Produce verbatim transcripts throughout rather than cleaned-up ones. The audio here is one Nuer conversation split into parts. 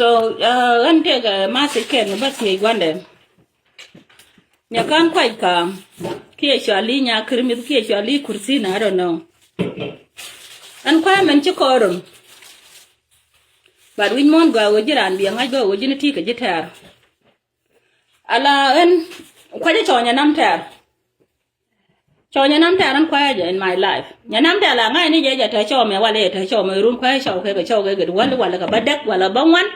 So, uh, ɣän tëëkɛ message kɛn mi bä thiec gua̱ndɛ. Nyɛ ka̱n kuac ka̱a̱m kiɛ cuali nya kirmith kiɛ cuali kurthina, I don't know. Ɛn kua̱c mɛn ci kɔɔr rum. But wi̱c muɔ̱ɔ̱n gɔaa ɣöö ji̱ raan biɛ ŋa̱c bä ɣöö ji̱n ti kɛ ji̱ tɛ̈r. Ala ɣän kua̱c cɔɔnyɛ nam tɛ̈r. Cɔw nyɛ nam tɛ̈r ɛn kua̱cä jɛ in my life. Nyɛ nam tɛ̈r la ŋa̱cni jɛ jɛ te cɔw mɛ walɛ te cɔw mɛ run kua̱cä cɔw kɛ kɛ cɔw kɛ gɛt wäl walɛ kɛ bä dɛk walɛ bä ŋuan.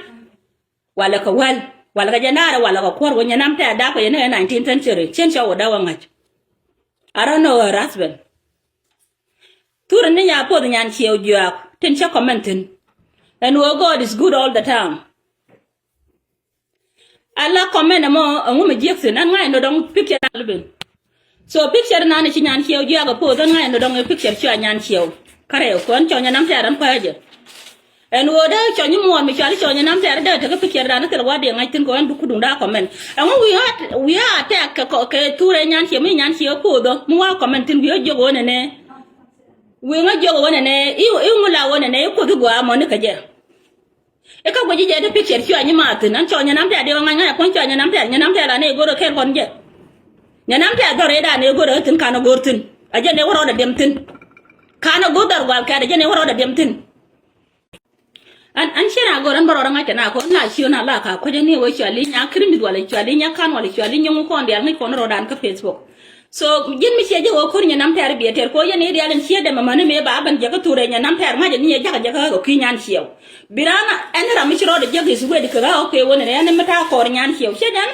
Walɛ kɛ wäl walɛ kɛ jɛ naarɛ walɛ kɛ kuɔr wä nyɛ nam tɛ̈r dak kɛ yɛ ni kɛ nineteenth century cien cɔw wä dak wä ŋa̱c. I don't know her husband. Thurɛ ni nya puɔth nyan ciɛw juak tin cä comment thin. And oh, God is good all the time. Ala comment ɛmɔ ɛŋu mi jiɛk thin ɛn ŋa̱c ɛn dɔ̱ŋ picture nan lipin. So picture nan ci nyan ciɛw jiak ɛ poth ɛn ŋa̱c ɛn dɔ̱ŋ picture cua nyan ciɛw. Kärɛ kɔn cɔny ɛnam tɛ̈r ɛn kua̱cä jɛ. Ɛn ɣöö dee cɔny muɔɔr mi cuali cɔny ɛnam tɛ̈r dee tekɛ picture nan thil wa dee ŋa̱c thin kɛ ɛn duk kuduŋ daa comment. Ɛŋu wi̱i̱ ɣä wi̱i̱ ɣä tɛk kɛ kɛ thurɛ nyan ciɛw mi nyan ciɛw poth ɔ mi wa comment thin wi̱i̱ ɣä jiök ɣöö nɛnɛ. Wi̱i̱ ɣä jiök ɣöö nɛnɛ i̱ i̱ ŋu la ɣöö nɛnɛ i̱ kuoth i̱ gɔaa mɔni kɛ jɛ. Ikä guic ji̱ jɛ ti picture cua nyi ma thi̱n ɛn cɔ nyɛ nam tɛ̈r diɛ wä ŋa̱c ŋa̱c ɛ puɔ̱ny cua nyɛ nam tɛ̈r nyɛ nam tɛ̈r la ni i̱ go̱r ɛ kɛl kɔn jɛ. Nyɛ nam tɛ̈r dhɔr i̱ dan i̱ go̱r ɛ thi̱n ka̱n ɛ go̱r thi̱n ɛ jɛ ni wä rɔɔdɛ diɛm thi̱n. Ka̱n ɛ go̱r dhɔr gual kɛt ɛ jɛ ni wä rɔɔdɛ diɛm thi̱n. Ɛn ɛn ciɛ na go̱r ɛn bä rɔɔdɛ ŋa̱c kɛ na kɔn na ciö na la ka kuecä ni wä cuali nya kirmith walɛ cuali nya ka̱n walɛ cuali nyɛ ŋu kɔn diaal ŋäc kɔn rɔɔdan kä Facebook. So ji̱n mi ciɛ ji̱ ɣöö ko̱r nyɛ nam tɛ̈r biɛ tɛr ko̱ yɛn i̱ diaal in ciɛ dɛmɛ mäni mëë ba ben jiäk kä thurɛ nyɛ nam tɛ̈r ŋa̱c ni nyɛ jakä jiäk kä ɣä kɛ kui̱ nyan ciɛw. Bi raan ɛn ram mi ci rɔɔdɛ jiäk is ready kɛ ɣä okay wä ni ɛn mi ta̱a̱ kɔɔr nyan ciɛw ciɛ jɛn.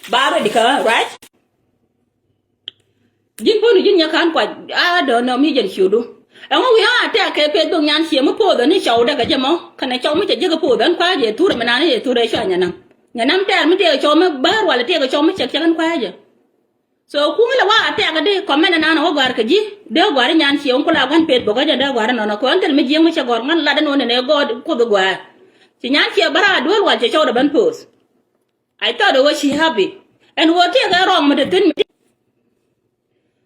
Ba ready kɛ ɣä right. Ji̱n puɔ̱nu ji̱n nyɛ ka̱n kuac a dɔ̱n nɔ mi jɛn ciötdu. Ɛŋu wi̱i̱ ɣä a tɛ̈k kɛ peth bök nyan ciɛw mi poth ɛn i̱ cɔw däk ɛ jɛ mɔ kɛnɛ cɔw mi cɛ jiäk kä poth ɛn kua̱cä jɛ thurɛ mi naan i̱ jɛ thurɛ cua nyɛ nam. Nyɛ nam tɛ̈r mi tëëkɛ cɔw mi bäär walɛ tëëkɛ cɔw mi cɛk cɛk ɛn kua̱cä jɛ. So kuŋä lɛ wa a tɛ̈k di comment nan wä gɔ̱a̱r kä ji̱ dee gɔ̱a̱r i̱ nyan ciɛw in ku la gua̱n peth bok kä jɛ dee gɔ̱a̱r inɔnɔ kɛ ɣän thil mi jiäk mi cɛ gɔ̱a̱r ŋa̱n lat inɔnɔ nɛ gɔ̱a̱r kuoth i̱ gɔ̱a̱r. Ci nyan ciɛw bä raar duel wal cɛ cɔwdɛ ben poth. I thought ɣöö ci happy ɛn ɣöö tëëkɛ wrong mi te thi̱n mi.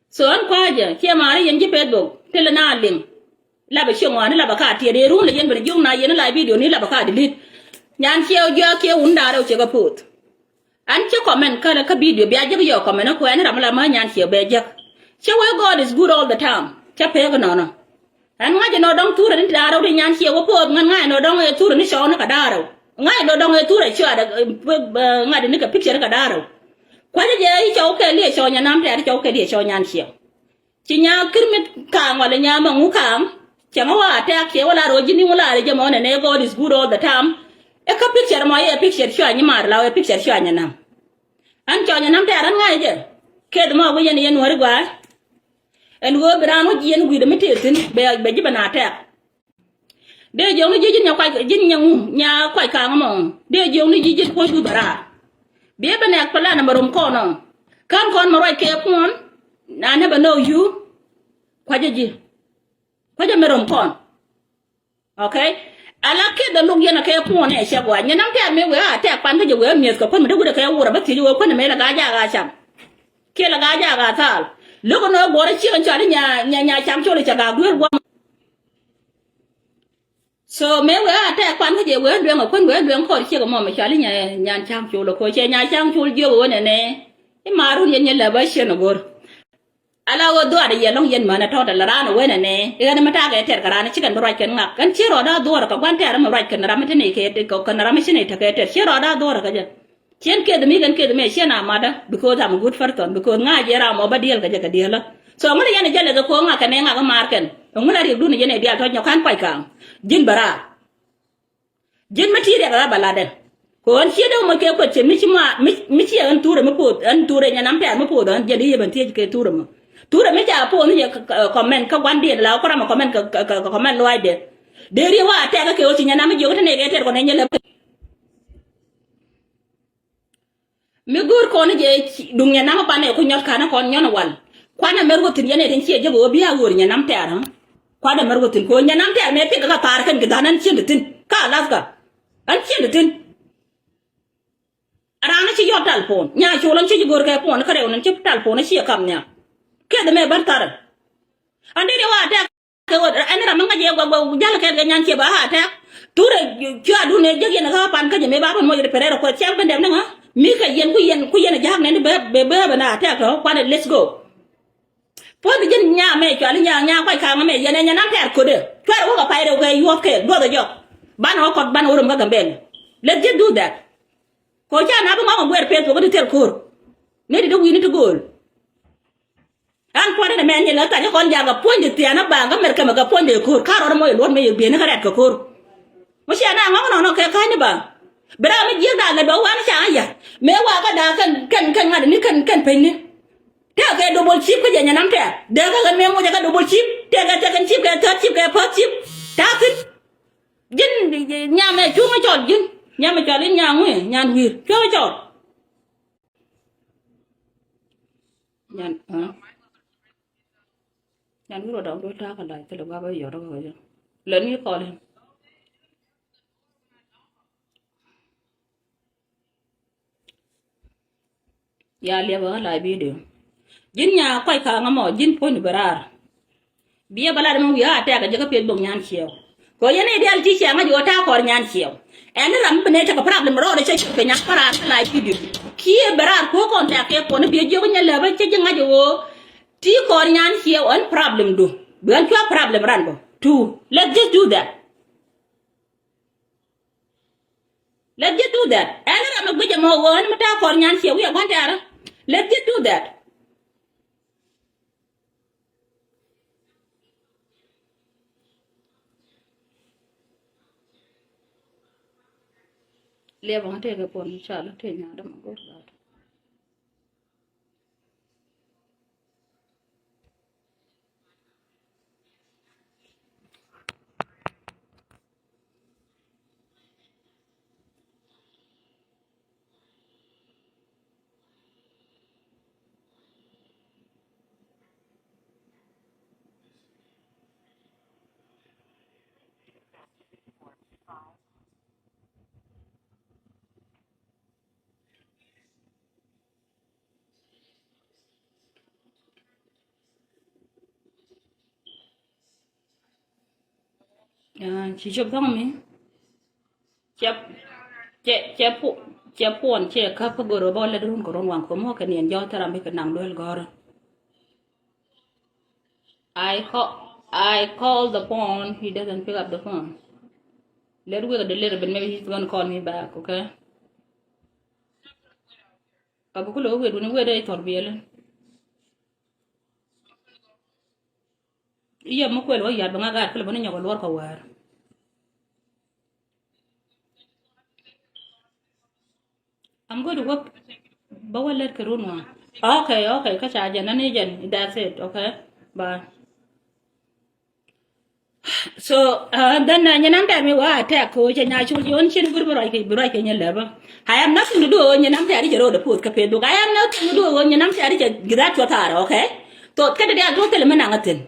So ɛn kua̱cä ciɛ ma̱a̱ri yɛn ji̱ peth bok thilɛ na liŋ. Lapɛ ciɛ ŋɔaani lapɛ ka tiɛt ëë run lɛ yɛn ben jiök na yɛn la video ni lapɛ ka delete. Nyan ciɛw jiɔak ciɛ wun da̱a̱r rɛw ciɛ kɛ poth. An cä comment kälɛ kä video bia jek yɔ comment kuɛ ni ram la mä nyan ciɛ bɛ jek. Cä wee God is good all the time. Cä pek nɔnɔ. An ŋa̱c nɔ dɔŋ thurɛ ni ti da̱a̱rɛw ti nyan ciɛ wä poth ŋa̱n ŋa̱c nɔ dɔŋ ɛ thurɛ ni cɔw ni kɛ da̱a̱rɛw. Ŋa̱c nɔ dɔŋ ɛ thurɛ cɔw ŋa̱c ni kɛ picture kɛ da̱a̱rɛw. Kua̱cä jɛ i̱ cɔw kɛ liɛ cɔw nyan nam tɛ̈r i̱ cɔw kɛ liɛ cɔw nyan ciɛ. Ci nya kirmith ka̱a̱ŋ walɛ nya ma ŋu ka̱a̱ŋ. Cɛ ŋä wa attack cɛ wä la rɔ ji̱n i̱ ŋu la rɛ jɛ mɔ nɛ nɛ God is good all the time. Ɛ kä picture mɔ yɛ picture cua nyi mar la wɛ picture cua nyi nam. An cua nyi nam tɛ̈r an ŋa̱c jɛ. Keth mɔ wä yɛn yɛn wä ri gɔaa. Ɛn ɣöö bi raan wä jiɛn gui̱dɛ mi tëë thi̱n bɛ bɛ ji̱ bɛ na attack. Dee jiɔkni ji̱ ji̱n nya kuac ji̱n nya ŋu nya kuac ka̱a̱ŋ mɔ. Dee jiɔkni ji̱ ji̱n puɔ̱ny duth bɛ raar. Biɛ bɛ nɛɛk plan mɛ rom kɔn ɔ. Ka̱n kɔn mɛ ruac kɛ puɔ̱n. I never know you. Kuacä ji̱. Kuacä mɛ rom kɔn. Okay. Ala kiɛ dhɛ luk yɛn a kɛ puɔ̱n ɛ cɛ gua̱a̱c nyɛ nam tɛ̈r mëë wee a tɛ̈k pan kä jɛ wee mi̱eth kɛ kuän mi dee wut ɛ kɛ wur a bä thiec wee kuän mɛ la ga̱a̱c jaak a cam. Kiɛ la ga̱a̱c jaak a thal. Lo̱k ɛn ɣöö guɔ̱r ɛ ciek ɛn cɔal i̱ nya nya cam col ɛ cɛ gaak dueer gua̱a̱m. So mëë wee a tɛk kuan kä jɛ wee lueŋ ɛ kuän wee lueŋ kɔr ciek ɛmɔ mɛ cɔal i̱ nya nyan ca̱ŋ col ɛ koc cɛ nya ca̱ŋ col jiök ɛ ɣöö nɛnɛ. I̱ maarun yɛn yɛn lɛ bä cien ɛ go̱r. Ala ɣöö dhuaar ɛ yɛ lɔ̱ŋ yɛn män ɛ tɔ̱t ɛ lɛ raan ɛ wee nɛnɛ i̱ ɣän ɛmɛ ta̱a̱ kɛ tɛr kɛ raan ɛ ci kɛn bi ruac kɛn ŋak kɛn ci rɔɔd a dhuɔ̱ɔ̱r ɛ kɛ gua̱n tɛɛr ɛmɛ ruac kɛn ram mi te nɛy kɛ kɛn ram mi ci nɛy tekɛ tɛr ci rɔɔd a dhuɔ̱ɔ̱r ɛ kɛ jɛ. Cien keth mi kɛn keth mi cien a matdä because I'm a good person because ŋa̱c yɛ ram ɔ bä diɛl kɛ jɛ kɛ diɛlä. So ŋun yɛn a jɛ lɛ kɛ ko̱o̱ŋ ŋa̱ kɛ nɛ ŋa̱ kɛ maar kɛn ŋun a riɛkdun yɛn a dial tɔ̱ nyɔk ka̱n kuac ka̱a̱ŋ. Ji̱n bä raar. Ji̱n mi ti riɛk a ɣä bä latdɛ. Kɛ ɣän ciet dee wä moc kɛ kuet cɛ mi ci ma mi ci ɣän thurɛ mi poth ɣän thurɛ nyɛ nam pɛ̈r mi poth ɣän jɛ di yɛ ben thiec kɛ thurɛ mi. Thurɛ mi ca poth ni jɛ comment kä gua̱n diɛn la kuram comment kɛ comment luaacdɛ. Dee riɛk wa a tɛk kä kɛ ɣöö ci nyɛ nam mi jiök te nɛ kɛ tɛt kɔn ɛ nyɛ lɛ. Mi go̱o̱r kɔn jɛ duŋ nyɛ nam panɛ ku nyɔt kanɛ kɔn nyɔn wal. Kuanɛ mɛr wä thi̱n yɛn ɛ tin ciɛ jek ɣöö bi a ɣöör nyɛ nam tɛ̈r. Kuanɛ mɛr wä thi̱n ko̱ nyɛ nam tɛ̈r mɛ pik kä pa̱a̱r kɛn ki dha̱n ɛn cieŋ ti thi̱n kä Alaska. Ɛn cieŋ ti thi̱n. Raan ci yɔt tal puɔ̱n nya col ɛn ci ji̱ go̱o̱r kɛ puɔ̱n kä rɛw nɛn ci tal puɔ̱n ciɛ kam nhial. Keth mɛ bär tharɛ. Ɛn dee ni wa tɛk. kɛ ɣöö ɛn ram mi ŋa̱c yɛ gua̱k gua̱k jäl kɛɛt kɛ nyan ciɛ ba ha tɛk. Turɛ cuaadun ɛ jek yɛn ɛ ɣä pan kä jɛ mëë ba bän muɔc rɛt pɛrɛr ɛ kuɔth cɛl bendɛm ni ɣä. Mi kɛ yɛn ku yɛn ku yɛn ɛ ja̱a̱k nɛn bɛ bɛ bɛ na tɛk tɔ kuanɛ, let's go. Puɔth ji̱n nyaa mɛ cuali nyaa nyaa kuac ka̱a̱ŋ mɛ yɛn ɛ nyan nam tɛɛr ko̱dɛ. Cuarɛ wä kɛ pay rɛw kɛ yuɔth kɛ duɔth ɛ jɔk. Banɛ wä kɔt banɛ wä rom kä Gambɛl. Let's just do that. Kɛ ca na bi ŋɔk ɛ guɛɛr peth wä kä ti thil ko̱r. Ni ti di wi̱i̱ni ti go̱o̱l. An puɔ̱nydɛ ni mɛn nyɛ lɛ thar ci kɔn ja̱a̱k kɛ puɔ̱ny ti thia̱a̱n a baaŋ kä mɛr kɛmɛ kɛ puɔ̱nydɛ ko̱r ka rɔɔd mɔ yɛ luɔ̱t mɛ yɛ bieni kä rɛt kɛ ko̱r. Mu cia na ŋɔk nɔnɔ kɛ ka̱ny ni ba. Bi raa mi jiäk da̱a̱k lɛ dɔ̱ wan ca ŋa ya̱r mëë wa kä da̱a̱k kɛn kɛn kɛn ŋa̱t ni kɛn kɛn peny ni. Tɛk kɛ double chip kä jɛ nyɛ nam tɛk dee kä ɣän mëë mucɛ kɛ double chip tɛk kɛ second chip kɛ third chip kɛ fourth chip. Ta̱a̱ thi̱n. Ji̱n nyamɛ cuŋä cɔl ji̱n nyamɛ cɔl i̱ nyaŋ wi̱i̱ nyan wi̱i̱r cuŋä cɔl. Nyan, ah. Nyan wi̱i̱ rɔ dɔŋ dol ta̱a̱ kɛ la̱c thilɛ gua̱a̱k bä yɔt rɔ kɛ jɛ. Lɛn wi̱i̱ kɔl in. Ya liɛpɛ ɣä la̱c bidio. Ji̱n nya kuac ka̱a̱ŋ ɛmɔ ji̱n puɔ̱ny bɛ raar. Biɛ bä lat ɛmɔ wi̱i̱ a tɛk a jɛ kä pieth bok nyan ciɛw. Kɛ ɣöö yɛn i̱ diaal ti ciaŋ ŋäc ɣöö ta̱a̱ kɔr nyan ciɛw. Ɛn ni ram bi nɛy tekɛ problem rɔɔdɛ cä ciöt kɛ nyan bä raar kä la̱c bidio. Kiɛ bɛ raar kuäär kɔn tɛk kɛ kuɔn i̱ biɛ jiök inyɛ lääpä cä ji̱ ŋa̱c ɣöö ti kɔr nyan ciɛw ɛn problem du. Bi ɣän cua problem ran bä. Two. Let's just do that. Let's just do that. Ɛn ram mi guic ɛmɔ ɣöö ɛn mi ta̱a̱ kɔr nyan ciɛ wi̱i̱ ɛ gua̱n tɛ̈rä. Let's just do that. Liɛpɛ ŋä tëëkɛ puɔ̱n i̱ cal tëë nya̱a̱dä ma go̱r gat. Ci cop thɔŋ mi cɛ cɛ cɛ pu cɛ puɔn cɛ käp kä goro bä lɛ run kɛ run waŋ kɛ mɔ kɛ niɛn jɔth thɛram bi kɛ naŋ duel gɔrä. I call, I call the phone, he doesn't pick up the phone. Let wait a little bit, maybe he's gonna call me back, okay? Ka bi ku lo̱ wet wuni wet ɛ thɔr biɛli. I̱ yɛ mi kuɛl wä yat bä ŋa gaat kulɛ bä ni nyɔk ɛ luɔr kɛ wäär. I'm going to work. Bä wä lɛt kɛ run wa. Okay, okay, kä ca jɛn nani jɛn. That's it, okay. Bye. So, uh, then, uh, nyin nam tɛr mi wa tɛk ko cɛ nya cul yon cin gur bi ruac kɛ bi ruac kɛ nyin lɛ bä. I have nothing to do nyin nam tɛr cɛ road post kɛ Facebook. I have nothing to do nyin nam tɛr cɛ githa tuɔ thar, okay. So kɛ de dia duɔ thil mi naŋ a thin.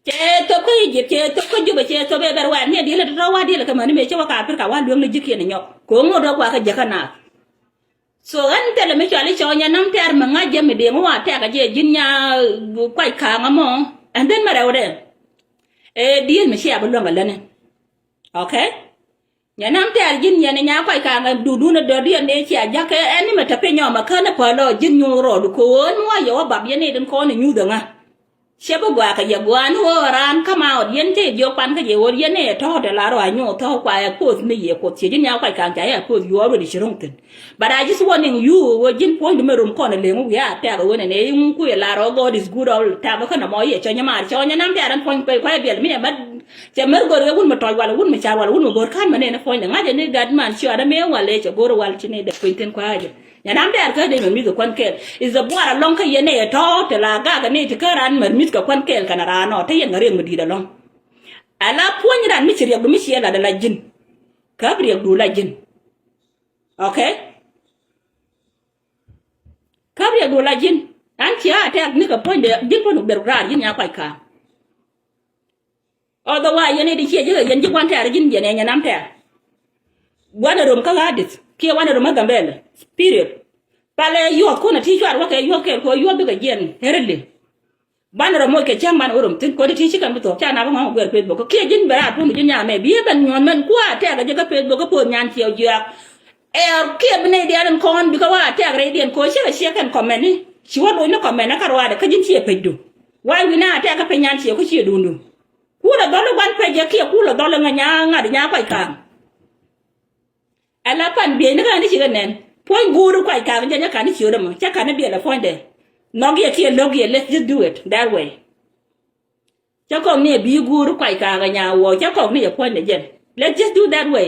Cɛ thop kä Egypt, cɛ thop kä Juba, cɛ thop ɛ bɛr wɛn ni diɛlɛ tɔtɔ wa diɛlɛ kɛ mäni mëë cɛ wä ka Africa wa lueŋ ni ji̱kiɛn inyɔk. Ko ŋot rɔ gua kä jiäkä naath. So ɣän thilɛ mi cɔal i̱ cɔɔnyɛ nam tɛ̈r mi ŋa̱c jɛ mi diɛŋ wa tɛ̈k a jɛ ji̱n nya kuac ka̱a̱ŋ ɛmɔ. And then mɛ rɛwdɛ. Ɛ di̱i̱l mi cia bi luäŋ a läni. Okay? Nyɛ nam tɛ̈r ji̱n yɛn nya kuac ka̱a̱ŋ ɛ dudun ɛ dɔ̱diɛn ëë cia ja̱k ɛ ɛn ni mɛ te piny ɔmɛ kän ɛ päl ɔ ji̱n nyuur rɔɔdu ko̱o̱n mi wa yɛ wä bap yɛn i̱ din kɔn ɛ nyuuth ɛ ŋa̱. Cɛ bi guakä yɛ gua̱a̱n ɣöö raan come out yɛn cɛ jiök pan kä jɛ ɣöö yɛn ɛ tɔ̱ te la rɔ a nyuɔth tɔ̱ kua ɛ kuoth ni yɛ kuoth ciɛ ji̱n ya kuac ka̱a̱ŋ ca yɛ kuoth yuɔɔr wä di ci ro̱ŋ thi̱n. But I just warning you ɣöö ji̱n puɔ̱nydu mɛ rom kɔn ɛ leŋ wiaa tɛk ɣöö nɛnɛ i̱ ŋuŋ kui̱ ɛ la rɔ God is good all the time kä nɔmɔ yɛ cɔnyɛ maar cɔnyɛ nam tɛ̈r ɛn puɔ̱ny pɛy kua̱c biɛl mi ɛ mɛ cɛ mɛr gör ɣöö wun mi tɔc walɛ wun mi car walɛ wun mi go̱r ka̱n mɛ nɛn ɛ puɔ̱ny lɛ ŋa̱cɛ ni gat man ciɔa̱dä mëë walɛ cɛ go̱r wal ci ni dɛ piny thi̱n kua̱cɛ. Nyɛ nam tɛ̈r kä dee mɛ mi̱th kɛ kuan kɛɛl. Is the buar alɔŋ kä yɛn nɛy ɛ tɔ̱ te la gak ni ti kä ran mär mi̱th kɛ kuan kɛɛl kɛn a ran ɔ te yɛn kɛ riɛk mi di̱i̱t alɔŋ. Ala puɔ̱ny ran mi ci riɛkdu mi ciɛ lat ala ji̱n. Käp riɛkdu la ji̱n. Okay? Käp riɛkdu la ji̱n. An ciɛ a tɛk ni kɛ puɔ̱nydɛ ji̱n puɔ̱ny ber raar ji̱n nya kuac ka̱a̱ŋ. Otherwise yɛn i̱ di ciɛ ji̱ ɣä yɛn ji̱ gua̱n tɛ̈r ji̱n jɛn ɛ nyɛ nam tɛ̈r. Gua̱n ɛ rom kä ɣa̱a̱dith kiɛ gua̱n ɛ rom kä Gambɛl. Period. Palɛ yuɔth kun ɛ ti cuar wä kɛ yuɔth kɛɛl kɛ ɣöö yuɔth bikɛ jiɛn ɛ rɛli. Banɛ rɔ moc kɛ cäŋ banɛ wä röm thi̱n, kodi ti ci kɛn bi thuɔ̱k ca na bi ŋɔ̱ŋ guɛɛr Facebook. Kiɛ ji̱n bɛ raar tuɔ̱ŋ ji̱n nyamɛ bi ben nyuɔ̱n mɛn kua̱r tɛk a jɛ kä Facebook kä puɔth nyan ciɛ jiaak. Ɛɛr kiɛ bi nɛy diaal in kɔn bikɛ wa tɛk rɛydiɛn kɛ ɣöö ciɛ kɛ ciɛ kɛn kɔmɛni. Ci wä loc ni kɔmɛni kä ruaadɛ kä ji̱n ciɛ pecdu. Wa wi̱n a tɛk kä pec nyan ciɛ ku ciɛ duundu. Kulɛ dhɔl i̱ gua̱n pecɛ kiɛ kulɛ dhɔl i̱ ŋa nya ŋa̱t nya kuac ka̱a̱ŋ. Ala pan bieyni kä ni cikɛ nɛn puɔ̱ny guuri kuac ka̱a̱ŋ jɛ nyɛ ka̱n i̱ ciöt ɛmɔ cɛ ka̱n i̱ biɛl ɛ puɔ̱nydɛ. Nhɔk yɛ kiɛ lo̱k yɛ, let's just do it that way. Cä kɔk ni ɛ bi guuri kuac ka̱a̱ŋ ɛ nya wä cä kɔk ni ɛ puɔ̱nydɛ jɛn, let's just do that way.